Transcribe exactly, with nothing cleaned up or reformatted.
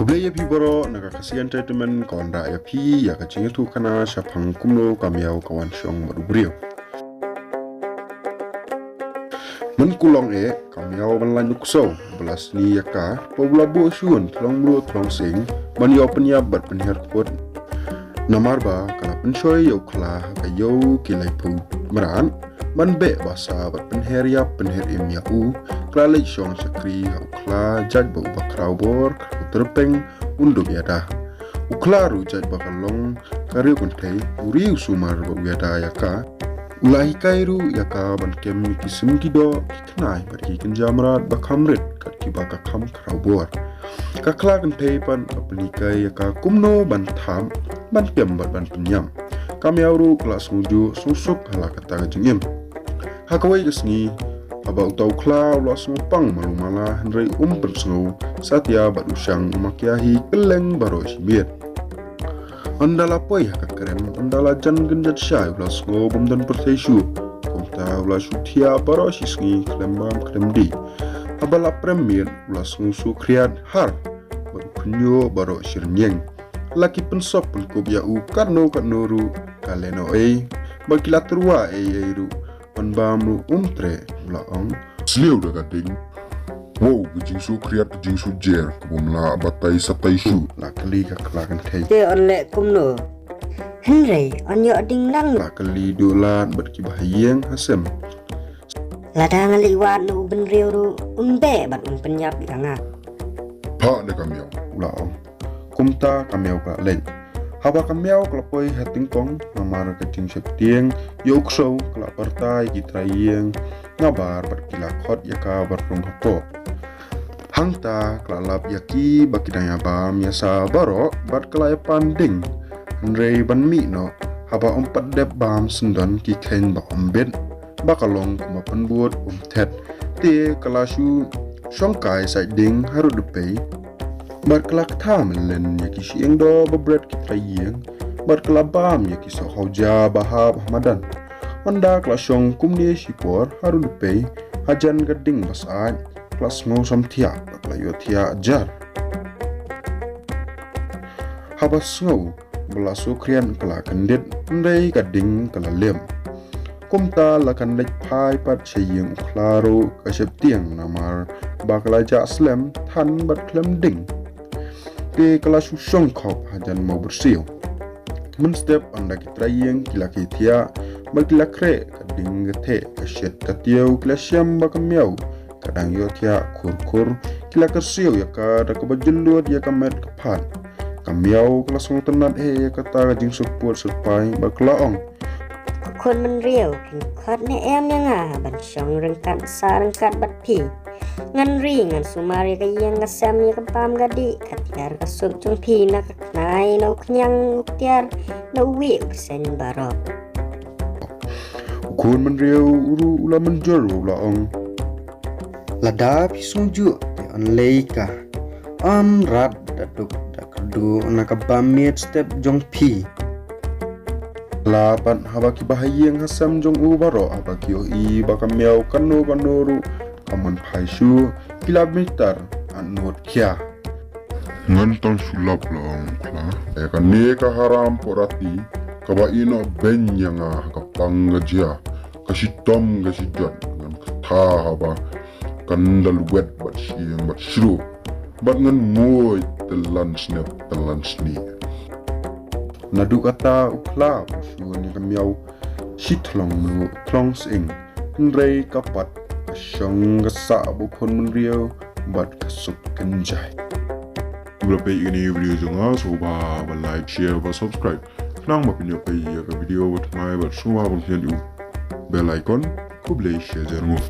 Khublei ïa phi baroh, na ka Khasi Entertainment ka wanrah ïa phi ïa ka jingïathuhkhana shaphang kumno ka miaw ka wan shong bad u briew. Mynkulong eh, ka miaw ban lait u ksew, ba la sni ïa ka, ba u la buh shun, thlong mluh, thlong sing, ban ïoh pynïap bad pynher kput. Namar ba, ka la pynshoi ïa u khla, ha ka ïew ki laiphew mrad, ban beh basa bad pynher ïap, pynher im ïa u, ka la leit shong shakri ha u khla, jait ba u bakhraw bor, u tyrpeng, un dup ïada. U khla ruh jait ba ka long, ka riew kynthei, u riew sumar ba u ïada ïa ka. U la hikai ruh ïa ka ban kem ïa ki sim ki doh, ki khnai, bad ki kynja mrad ba kham rit, kat kiba ka kham khraw bor. Ka khla kynthei pat ka pynhikai ïa ka kumno ban tham, ban kem bad ban pynïam. Ka miaw ruh ka la sngewjuh, sngewsuk ha la kata ka jingim. Ha kawei ka sngi, haba uta u khla u la sngewpang malu mala hynrei um pynsngew satia bad u shang u makia hi kylleng baroh shi miet. Ynda la poi ha ka krem, ynda la jan kynjat shai u la sngew bym don pyrthei shuh. Kumta u la shu thiah baroh shi sngi khlem bam khlem dih. Haba la prem miet u la sngew suk khriat har bad u khynñiuh baroh shi rynïeng. La ki pynsop pynkup ïa u katno katno ruh ka lehnohei. Bad ki la tyrwa ei ei ruh. Ban bam ruh um treh, u la ong. Sniew da ka ding. Wow, ka jingsuk khriat, ka jingsuk jer, ka bym lah batai satai shuh. La kylli ka khla kynthei. Te yn leh kumno? Hynrei yn ïoh ding lang. La kylli duh lad bad kiba ha ïing ha sem. Lada nga leit wad na u bynriew ruh, un beh bad un pynïap ïa nga. Phah da ka miaw, u la ong. Kumta ka miaw ka la leit. Haba ka miaw ka la poi ha tyngkong, namar ka jingsheptieng ïa u ksew, ka la pyrta ïa ki trai ïing nabar bad ki la khot ïa ka ban rung hapoh. Hangta ka la lap ïa ki ba ki dang ïa bam ïa sa baroh bad ka la ïa pan ding. Hynrei ban mih noh, haba ym pat dep bam syndon ki kheiñ ba ym bit. Ba ka long kumba pynbud um thet. Te ka la shu shongkai sait ding harud dpei. Bad ka la ktham len ïa ki shyieng doh ba bret ki trai ïing. Bad ka la bam ïa ki soh hawja ba hap ha madan. Ynda ka la shong kumne shipor harud dpei. Hajan ka ding ba sait. Ka la sngew samthiah. Bad ka la ïohthiah jar. Haba sngew ba la suk khriat ka la kyndit, hynrei ka ding ka la lem. Kumta la kan leit phai pat sha ïing u khla ruh ka sheptieng namar ba ka la jah slem than bad khlem ding. Te ka la shu shong khop hajan mawbyrsiew. Mynstep ynda ki trai ïing ki la khie thiah bad ki la khreh ka ding ka theh ka shet ka tiew ki la shem ba ka miaw ka dang ïohthiah khur khur, ki la kyrsiew ïa ka da kaba jyllud ïa ka met ka phad. Ka miaw ka la sngewtynnat eh ïa kata ka jingsuk pud suk pai bad ka la ong. Ko khun bynriew, phin khot ne em ïa nga ban shong ryngkat sa ryngkat bad phi. Ngan ri ngan sumar ïa ka ïing ka sem ïa ka bam ka dih, ka tiar ka suk jong phi na ka khnai na u khñiang u tiar na uwei u bseiñ baroh. U khun bynriew u ruh u la mynjur u la ong. Lada phi sngewjuh te yn leh ka. Ym rat da duk da kyrduh na ka bam miet step jong phi. La pat haba ki ba ha ïing ha sem jong u baroh haba ki ïohi ba ka miaw kano kano ruh ka mon phai shuh ki la bitar anot khia. Ngan tang shu lap la ong khla. Ïa kane ka haram porati kaba ïehnoh beiñ ïa nga ha ka pang ka jia, ka shitom ka shijot, ngan kata haba kan da lwet bad shieng bad shru bad ngan ngoi te lan snep te lan sni. Naduh kata u khla u shu wan ïa ka miaw shi thlong mluh thlong sying. Hynrei ka pat ka shong ka sah ba u khun bynriew bad ka suk kynjai. Ba la peit ïa kane ka video jong nga, sngewbha ba like, share bad subscribe. Khnang ba phin ïoh peit ïa ka video ba thymmai bad sngewbha ba phin ïoh bell icon. Khublei shibun.